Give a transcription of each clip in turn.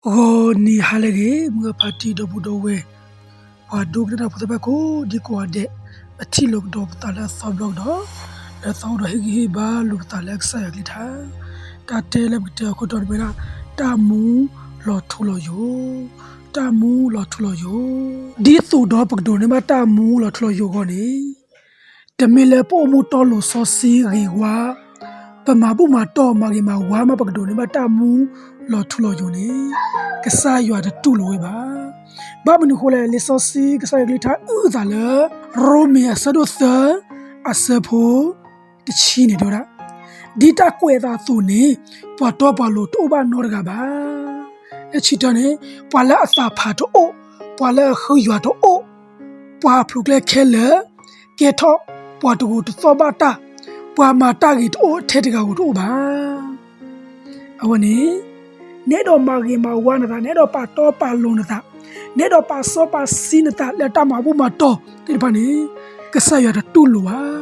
ဂီၤနံၤဟါလၢအဂ့ၤ မုၢ်ဂၢ်ဖါတံၢ် ဒီပုၢ်ဒီဝဲၢ် ပှၤဒိကနၣ်တၢ်ဖိသ့ၣ်တဖၣ်ကိးဒံကိးဂၤဒဲး, ပထံၣ်လိာ်ကဒီးပသးလၢအသီတဘျီကဒီး, ဒီးသီအိၣ်ဒီးဟ့ၣ်ဂံၢ်ဟ့ၣ်ဘါလိာ်ပသးလၢကစၢ်ယွၤကလုၢ်ကထါ, တၢ်တဲလၢပကတဲအီၤခိၣ်တီန့ၣ်မ့ၢ်ဒၣ် တၢ်မူလီၤထူလီၤယိာ်, တၢ်မူလီၤထူလီၤယိာ်. ဒ်သိးဒီးပကဒိးန့ၢ်ဘၣ်တၢ်မူလီၤထူလီၤယိာ်အဂီၢ်န့ၣ် တမ့ၢ်လၢပအိၣ်မူတီလိၤစီဆှံဂ့ၤဝါ, ပမၤဘူၣ်မၤတီၢ်မၤဂ့ၤမၤဝါမး ပကဒိးန့ၢ်ဘၣ်တၢ်မူလီၤထူလီၤယိာ်န့ၣ် ကစၢ်ယွၤတတူၢ်လိာ်ဝဲဘၣ်. ဘၣ်မနုၤအဃိလဲၣ်, လံာ်စီဆှံကစၢ်ယွၤကလုၢ်ကထါအုၣ်အသးလၢ ရိမ့ၤအဆၢဒိၣ်သၢ အဆၢဖိ တဆံန့ၣ် တဲဝဲဒၣ်, ဒ်တၢ်ကွဲးအသးအသိးန့ၣ် ပှၤတီပှၤလိၤတအိၣ်ဘၣ်နီတဂၤဘၣ်. လၢခံတၢ်န့ၣ် ပှၤလၢအသးဖးတအိၣ်, ပှၤလၢအဃုယွၤတအိၣ်, ပှၤအဖျိးကျဲခဲလၢာ် ကဲထီၣ်ပှၤတဂိာ်တသီၣ်ဘၣ်တၢ်, ပှၤမၤတၢ်ဂ့ၤတအိၣ်ထဲတဂၤဧိၤတအိၣ်ဘၣ်. အဝဲန့ၣ် နအဲၣ်ဒိးမၤဂ့ၤမၤဝါနသး, နအဲၣ်ဒိးပာ်တီပာ်လိၤနသး, နအဲၣ်ဒိးပာ်စီပာ်ဆှံနသးလၢတၢ်မၤဘူၣ်မၤတီၢ်သ့ၣ်တဖၣ်န့ၣ် ကစၢ်ယွၤတတူၢ်လိာ်ဘၣ်.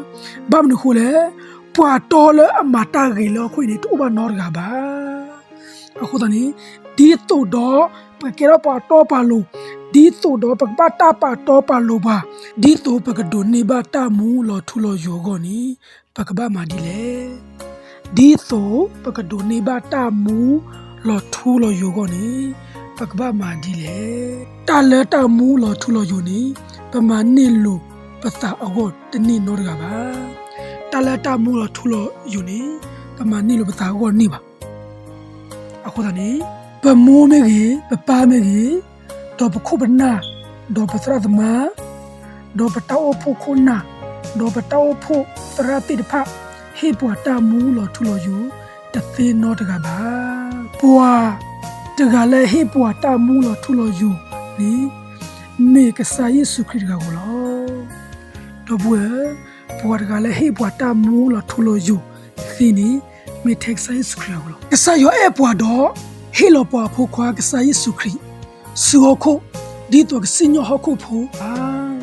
ဘၣ်မနုၤအဃိလဲၣ်, ပှၤတီလၢအမၤတၢ်ဂ့ၤလၢဟီၣ်ခိၣ်အံၤန့ၣ် တအိၣ်ဘၣ်နီတဂၤဘၣ်. အဃိသတးန့ၣ် ဒ်သိးဒီးပကကဲထီၣ်ပှၤတီပှၤလိၤ, ဒ်သိးဒီးပကဘၣ်တၢ်ပာ်တီပာ်လိၤပှၤ, ဒ်သိးပကဒိးန့ၢ်ဘၣ်တၢ်မူလီၤထူလီၤယိာ်အဂီၢ်န့ၣ် ပကဘၣ်မၤဒ်လဲၣ်. ဒ်သိးပကဒိးန့ၢ်ဘၣ်တၢ်မူလီၤထူလီၤယိာ်အဂီၢ်န့ၣ် ပကဘၣ်မၤဒ်လဲၣ်. တၢ်လၢတၢ်မူလီၤထူလီၤယိာ်န့ၣ် ပမၤန့ၢ်လိာ်ပသးအဂီၢ်တန့ၢ်နီတဂၤဘၣ်. တၢ်လၢတၢ်မူလီၤထူလီၤယိာ်န့ၣ် ပမၤန့ၢ်လိာ်ပသးအဂီၢ်န့ၣ်ဘၣ်. အဃိသတးန့ၣ် ပမိၢ်မ့ၢ်ဂ့ၤ, ပပၢ်မ့ၢ်ဂ့ၤ, ဒီးပခိၣ်ပနၢ်, ဒီးပသရၣ်သမါ, ဒီးပတၢ်အိၣ်ဖှိၣ်ခိၣ်နၢ်, ဒီးပတၢ်အိၣ်ဖှိၣ်သရၣ်သ့ၣ်တဖၣ် ဟ့ၣ်ပှၤတၢ်မူလီၤထူလီၤယိာ်တသ့နီတဂၤဘၣ်. ပှၤတဂၤလၢဟ့ၣ်ပှၤတၢ်မူလီၤထူလီၤယိာ်န့ၣ် မ့ၢ်ကစၢ်ယ့ၣ်ၡူးခရံာ်တဂၤဧိၤလီၤ. ဒီပုၢ်ဝဲၢ်, ပှၤတဂၤလၢဟ့ၣ်ပှၤတၢ်မူလီၤထူလီၤယိာ်သ့န့ၣ် မ့ၢ်ထဲကစၢ်ယ့ၣ်ၡူးခရံာ်အဂီၢ်လီၤ. ကစၢ်ယွၤအဲၣ်ပှၤဒီး ဟ့ၣ်လီၤပှၤအဖိခွါကစၢ်ယ့ၣ်ၡူးခရံာ် ဆူဟီၣ်ခိၣ် ဒ်သိးကစံၣ်ညီၣ်ဟီၣ်ခိၣ်ဖိဘၣ်.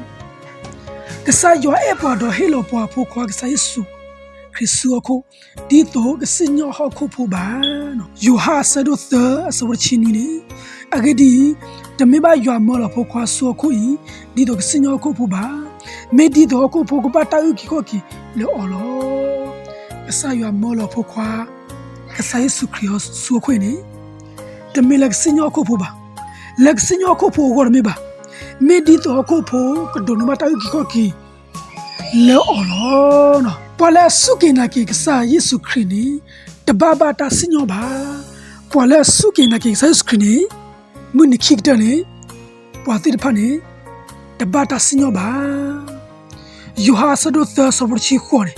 ကစၢ်ယွၤအဲၣ်ပှၤဒီးဟ့ၣ်လီၤပှၤအဖိခွါကစၢ်ယ့ၣ်ၡူးခရံာ်ဆူဟီၣ်ခိၣ် ဒ်သိးကစံၣ်ညီၣ်ဟီၣ်ခိၣ်ဖိဘၣ်. ယိၤဟၣ်အဆၢဒိၣ်သၢအဆၢဖိတဆံနွံန့ၣ်, အဂ့ၢ်ဒ်အံၤ, တမ့ၢ်ဘၣ်ယွၤမၢလီၤဖိခွါဆူဟီၣ်ခိၣ်အံၤ ဒ်သိးကစံၣ်ညီၣ်ဟီၣ်ခိၣ်ဖိဘၣ်. မ့ၢ်ဒ်သိးဟီၣ်ခိၣ်ဖိကဘၣ်တၢ်အုၣ်က့ၤခီၣ်က့ၤလၢအီၤလီၤ. ကစၢ်ယွၤမၢလီၤဖိခွါ ကစၢ်ယ့ၣ်ၡူးခရံာ်ဆူဟီၣ်ခိၣ်အံၤန့ၣ် တမ့ၢ်လၢကစံၣ်ညီၣ်ဟီၣ်ခိၣ်ဖိဘၣ်. လၢကစံၣ်ညီၣ်ဟီၣ်ခိၣ်ဖိအဂီၢ်တမ့ၢ်ဘၣ်. မ့ၢ်ဒ်သိးဟီၣ်ခိၣ်ဖိကဒိးန့ၢ်ဘၣ်တၢ်အုၣ်က့ၤခီၣ်က့ၤလၢအီၤလီၤ. ပှၤလၢအစူၢ်က့ၤနာ်က့ၤကစၢ်ယ့ၣ်ၡူးခရံာ်န့ၣ် တဘၣ်ဘၣ်တၢ်စံၣ်ညီၣ်ဘၣ်. ပှၤလၢအစူၢ်က့ၤနာ်က့ၤကစၢ်ယ့ၣ်ၡူးခရံာ်န့ၣ် မုၢ်နံၤခံကတၢၢ်န့ၣ် ပှၤသ့ၣ်တဖၣ်န့ၣ် တဘၣ်တၢ်စံၣ်ညီၣ်ဘၣ်. ယိၤဟၣ်အဆၢဒိၣ်သၢအဆၢဖိတဆံဃိးန့ၣ်,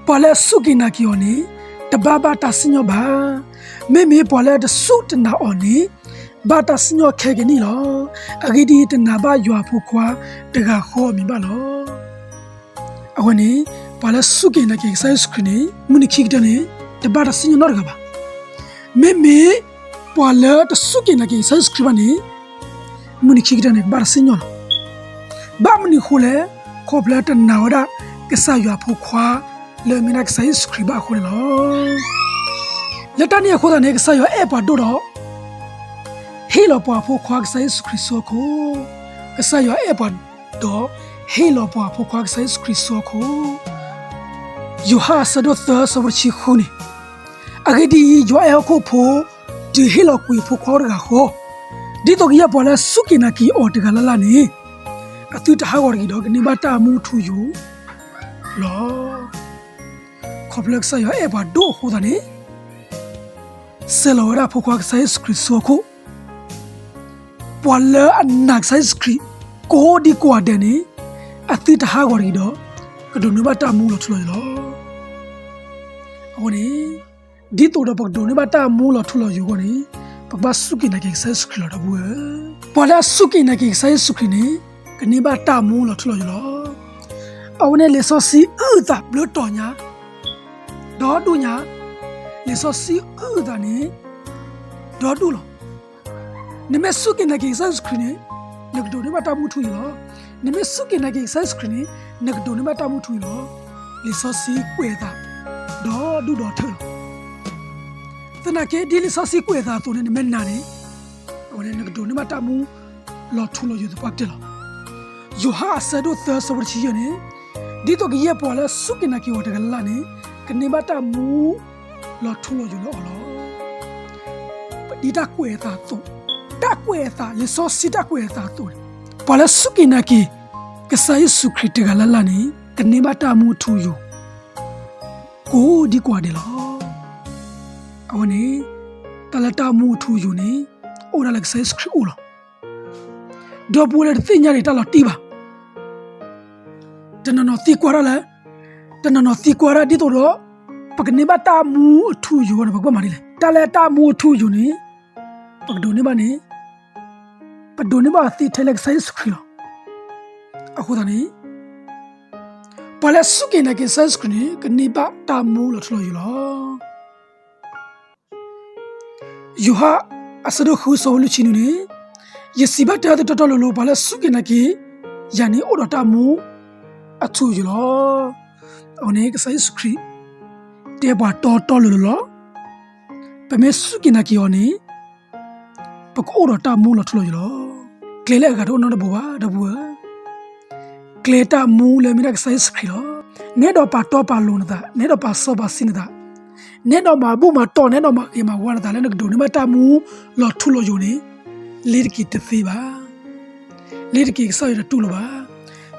ပှၤလၢအစူၢ်က့ၤနာ်က့ၤအီၤန့ၣ် တဘၣ်ဘၣ်တၢ်စံၣ်ညီၣ်ဘၣ်. မ့မ့ၢ်ပှၤလၢအတစူၢ်တနာ်အီၤန့ၣ် ဘၣ်တၢ်စံၣ်ညီၣ်ခဲကနံၣ်လီၤ. အဂ့ၢ်ဒ်အံၤ, တနာ်ဘၣ်ယွၤအဖိခွါတဂၤဃီအမံၤဘၣ်လီၤ. အဝဲန့ၣ် ပှၤလၢအစူၢ်က့ၤနာ်က့ၤကစၢ်ယ့ၣ်ၡူးခရံာ်န့ၣ် မုၢ်နံၤခံကတၢၢ်န့ၣ် တဘၣ်တၢ်စံၣ်ညီၣ်နီတဂၤဘၣ်. မ့မ့ၢ်ပှၤလၢတစူၢ်က့ၤနာ်က့ၤကစၢ်ယ့ၣ်ၡူးခရံာ်ဘၣ်န့ၣ် မုၢ်နံၤခံကတၢၢ်န့ၣ် ကဘၣ်တၢ်စံၣ်ညီၣ်လီၤ. ဘၣ်မနုၤအဃိလဲၣ်, ခီဖျိတနာ်ဝဲဒၣ် ကစၢ်ယွၤအဖိခွါ လၢအမ့ၢ်ဒၣ်ကစၢ်ယ့ၣ်ၡူးခရံာ်ဘၣ်အဃိန့ၣ်လီၤ. လၢတၢ်န့ၣ်အဃိသတးန့ၣ် ကစၢ်ယွၤအဲၣ်ပှၤဒိၣ်ဒီး ဟ့ၣ်လီၤပှၤအဖိခွါကစၢ်ယ့ၣ်ၡူးခရံာ်ဆူဟီၣ်ခိၣ်, ကစၢ်ယွၤအဲၣ်ပှၤဒီး ဟ့ၣ်လီၤပှၤအဖိခွါကစၢ်ယ့ၣ်ၡူးခရံာ်ဆူဟီၣ်ခိၣ်. ယိၤဟၣ်အဆၢဒိၣ်သၢအဆၢဖိတဆံဃုန့ၣ်, အဂ့ၢ်ဒ်အံၤ, ယွၤအဲၣ်ဟီၣ်ခိၣ်ဖိ တုၤဟ့ၣ်လီၤကွံာ်အဖိခွါတဂၤဃီ, ဒ်သိးကယဲၢ်ပှၤလၢအစူၢ်က့ၤနာ်က့ၤအီၤတဂၤလၢ်လၢ်န့ၣ် အသုတဟးဂီၤတဂ့ၤဒီး ကန့ၢ်ဘၣ်တၢ်မူထူယိာ်လီၤ. ခီဖျိကစၢ်ယွၤအဲၣ်ပှၤဒိၣ်အဃိသတးန့ၣ် ဆှၢလီၤဝဲဒၣ်အဖိခွါကစၢ်ယ့ၣ်ၡူးခရံာ်ဆူဟီၣ်ခိၣ်, ပှၤလၢအနာ်ကစၢ်ယ့ၣ်ၡူးခရံာ် ကိးဒံကိးဂၤဒဲးန့ၣ် အသုတဟးဂီၤတဂ့ၤဒီး ကဒိးန့ၢ်ဘၣ်တၢ်မူလီၤထူလီၤယိာ်လီၤ. အဃိန့ၣ် ဒ်သိးဒီးပကဒိးန့ၢ်ဘၣ်တၢ်မူလီၤထူလီၤယိာ်အဂီၢ်န့ၣ် ပကဘၣ်စူၢ်က့ၤနာ်က့ၤကစၢ်ယ့ၣ်ၡူးခရံာ်လီၤ ဒီပုၢ်ဝဲၢ်. ပှၤလၢအစူၢ်က့ၤနာ်က့ၤကစၢ်ယ့ၣ်ၡူးခရံာ်န့ၣ် ကန့ၢ်ဘၣ်တၢ်မူလီၤထူလီၤယိာ်လီၤ. အဝဲန့ၣ်လံာ်စီဆှံအုၣ်အသးဘျုးတီၤညါ ဒီဒူၣ်ညါ, လံာ်စီဆှံအုၣ်အသးန့ၣ် ဒီဒူၣ်လီၤ. နမ့ၢ်စူၢ်က့ၤနာ်က့ၤကစၢ်ယ့ၣ်ၡူးခရံာ်န့ၣ် နကဒိးန့ၢ်ဘၣ်တၢ်မူထူယိာ်လီၤ. နမ့ၢ်စူၢ်က့ၤနာ်က့ၤကစၢ်ယ့ၣ်ၡူးခရံာ်န့ၣ် နကဒိးန့ၢ်ဘၣ်တၢ်မူထူယိာ်လီၤ. လံာ်စီဆှံကွဲးအသး ဒီဒူၣ်ဒီထၢလီၤ. သနာ်က့ ဒ်လံာ်စီဆှံကွဲးအသးအသိးန့ၣ် နမ့ၢ်နာ်န့ၣ် နကဒိးန့ၢ်ဘၣ်တၢ်မူလီၤထူလီၤယိာ်သပှၢ်ကတၢၢ်လီၤ. ယိၤဟၣ်အဆၢဒိၣ်သၢဆၢဖိတဆံယဲၢ်န့ၣ်, ဒ်သိးကယဲၢ်ပှၤလၢစူၢ်က့ၤနာ်က့ၤအီၤတဂၤလၢ်လၢ်န့ၣ် ကန့ၢ်ဘၣ်တၢ်မူလီၤထူလီၤယိာ်လၢအီၤလီၤ. ဒ်တၢ်ကွဲးအသးအသိး, တၢ်ကွဲးအသး လံာ်စီဆှံတၢ်ကွဲးအသးအသိးန့ၣ်, ပှၤလၢစူၢ်က့ၤနာ်က့ၤ ကစၢ်ယ့ၣ်ၡူးခရံာ်တဂၤလၢ်လၢ်န့ၣ် ကန့ၢ်ဘၣ်တၢ်မူအထူအယိာ် ကိးဒံကိးဂၤဒဲးလီၤ. အဝဲန့ၣ် တၢ်လၢတၢ်မူအထူအယိာ်န့ၣ် အိၣ်ဒၣ်လၢကစၢ်ယ့ၣ်ၡူးခရံာ်အအိၣ်လီၤ. ဒီပုၢ်ဝဲၢ်လၢတသ့ၣ်ညါန့ၣ် တၢ်လီၤတံၢ်ဘၣ်. တနီၤနီၤသံကွၢ်တၢ်လၢ, တနီၤနီၤသံကွၢ်တၢ်ဒ်သိးဒီး ပကန့ၢ်ဘၣ်တၢ်မူအထူအယိာ်န့ၣ် ပကဘၣ်မၤဒ်လဲၣ်. တၢ်လၢတၢ်မူအထူအယိာ်န့ၣ် ပကဒိးန့ၢ်ဘၣ်န့ၣ် ပဒိးန့ၢ်ဘၣ်သ့ထဲလၢကစၢ်ယ့ၣ်ၡူးခရံာ်လီၤ. အဃိသတးန့ၣ် ပှၤလၢစူၢ်က့ၤနာ်က့ၤကစၢ်ယ့ၣ်ၡူးခရံာ်န့ၣ် ကန့ၢ်ဘၣ်တၢ်မူလီၤထူလီၤယိာ်လီၤ. ယိၤဟၣ်အဆၢဒိၣ်ဃုဆၢဖိလွံၢ်ဆံနွံန့ၣ်, ယစံးဘၣ်တၢ်သုတီတီလိၤလိၤ ပှၤလၢစူၢ်က့ၤနာ်က့ၤယၤန့ၣ် အိၣ်ဒီးတၢ်မူအထူအယိာ်လီၤ. အဝဲန့ၣ်ကစၢ်ယ့ၣ်ၡူးခရံာ် တဲပှၤတီတီလိၤလိၤလီၤ. ပမ့ၢ်စူၢ်က့ၤနာ်က့ၤအီၤန့ၣ် ပကအိၣ်ဒီးတၢ်မူလီၤထူလီၤယိာ်လီၤ. ကျဲလၢအဂၤတအိၣ်နီတဘိဘၣ် ဒီပုၢ်ဝဲၢ်, ကျဲတၢ်မူလၢမ့ၢ်ဒၣ်ကစၢ်ယ့ၣ်ၡူးခရံာ်လီၤ. နအဲၣ်ဒိးပာ်တီပာ်လိၤနသး, နအဲၣ်ဒိးပာ်စီပာ်ဆှံနသး, နအဲၣ်ဒိးမၤဘူၣ်မၤတီၢ်, နအဲၣ်ဒိးမၤဂ့ၤမၤဝါနသး လၢနကဒိးန့ၢ်ဘၣ်တၢ်မူလီၤထူလီၤယိာ်န့ၣ် လ့ၤတက့ၤတသ့ဘၣ်. လ့ၤတက့ၤ ကစၢ်ယွၤတတူၢ်လိာ်ဘၣ်.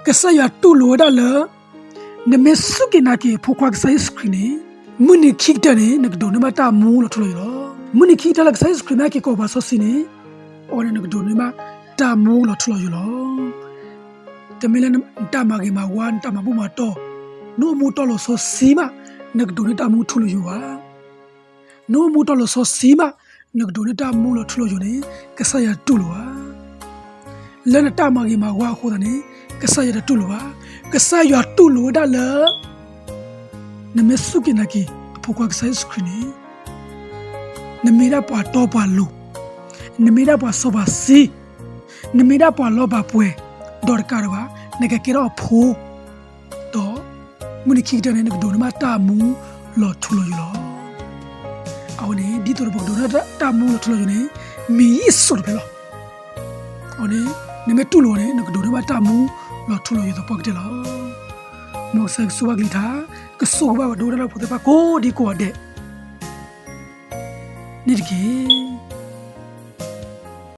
ကစၢ်ယွၤတူၢ်လိာ်ဝဲဒၣ်လၢ နမ့ၢ်စူၢ်က့ၤနာ်က့ၤအဖိခွါကစၢ်ယ့ၣ်ၡူးခရံာ်န့ၣ် မုၢ်နံၤခံကတၢၢ်န့ၣ် နကဒိးန့ၢ်ဘၣ်တၢ်မူလီၤထူလီၤယိာ်လီၤ. မုၢ်နံၤခံကတၢၢ်လၢကစၢ်ယ့ၣ်ၡူးခရံာ်မ့ၢ်ဟဲက့ၤကိးပှၤစီဆှံန့ၣ် အဝဲန့ၣ်နကဒိးန့ၢ်ဘၣ်တၢ်မူလီၤထူလီၤယိာ်လီၤ. တမ့ၢ်လၢနတၢ်မၤဂ့ၤမၤဝါ နတၢ်မၤဘူၣ်မၤတီၢ်, နအိၣ်မူတီလိၤစီဆှံမး နကဒိးန့ၢ်တၢ်မူထူလီၤယိာ်ဘၣ်. နအိၣ်မူတီလိၤစီဆှံမး နကဒိးန့ၢ်တၢ်မူလီၤထူလီၤယိာ်န့ၣ် ကစၢ်ယွၤတတူၢ်လိာ်ဘၣ်. လၢနတၢ်မၤဂ့ၤမၤဝါအဃိသတးန့ၣ် ကစၢ်ယွၤတတူၢ်လိာ်ဘၣ်. ကစၢ်ယွၤတူၢ်လိာ်ဝဲဒၣ်လၢ နမ့ၢ်စူၢ်က့ၤနာ်က့ၤအဖိခွါကစၢ်ယ့ၣ်ၡူးခရံာ်န့ၣ် နမ့ၢ်ဒၣ်ပှၤတီပှၤလိၤ, နမ့ၢ်ဒၣ်ပှၤစီပှၤဆှံ, နမ့ၢ်ဒၣ်ပှၤလီၤဘၣ်ပှဲၤ, ဒီးတကးဒံးဘၣ် နကကဲထီၣ်အဖိ, ဒီး မုၢ်နံၤခံကတၢၢ်န့ၣ် နကဒိးန့ၢ်ဘၣ်တၢ်မူလီၤထူလီၤယိာ်လီၤ. အဝဲန့ၣ် ဒ်သိးဒီးပကဒိးန့ၢ်တၢ်မူလီၤထူလီၤယိာ်န့ၣ် မ့ၢ်ယ့ၣ်ၡူးတဖျၢၣ်လီၤ. အဝဲန့ၣ် နမ့ၢ်တူၢ်လိာ်အီၤန့ၣ် နကဒိးန့ၢ်ဘၣ်တၢ်မူလီၤထူလီၤယိာ်သပှၢ်ကတၢၢ်လီၤ. မ်ကစၢ်ယွၤကဆိၣ်ဂ့ၤဘၣ်ကလုၢ်ကထါ, ကဆိၣ်ဂ့ၤဘၣ်ပှၤဒိကနၣ်တၢ်ဖိသ့ၣ်တဖၣ်ကိးဒံကိးဂၤဒဲးန့ၣ်တက့ၢ်.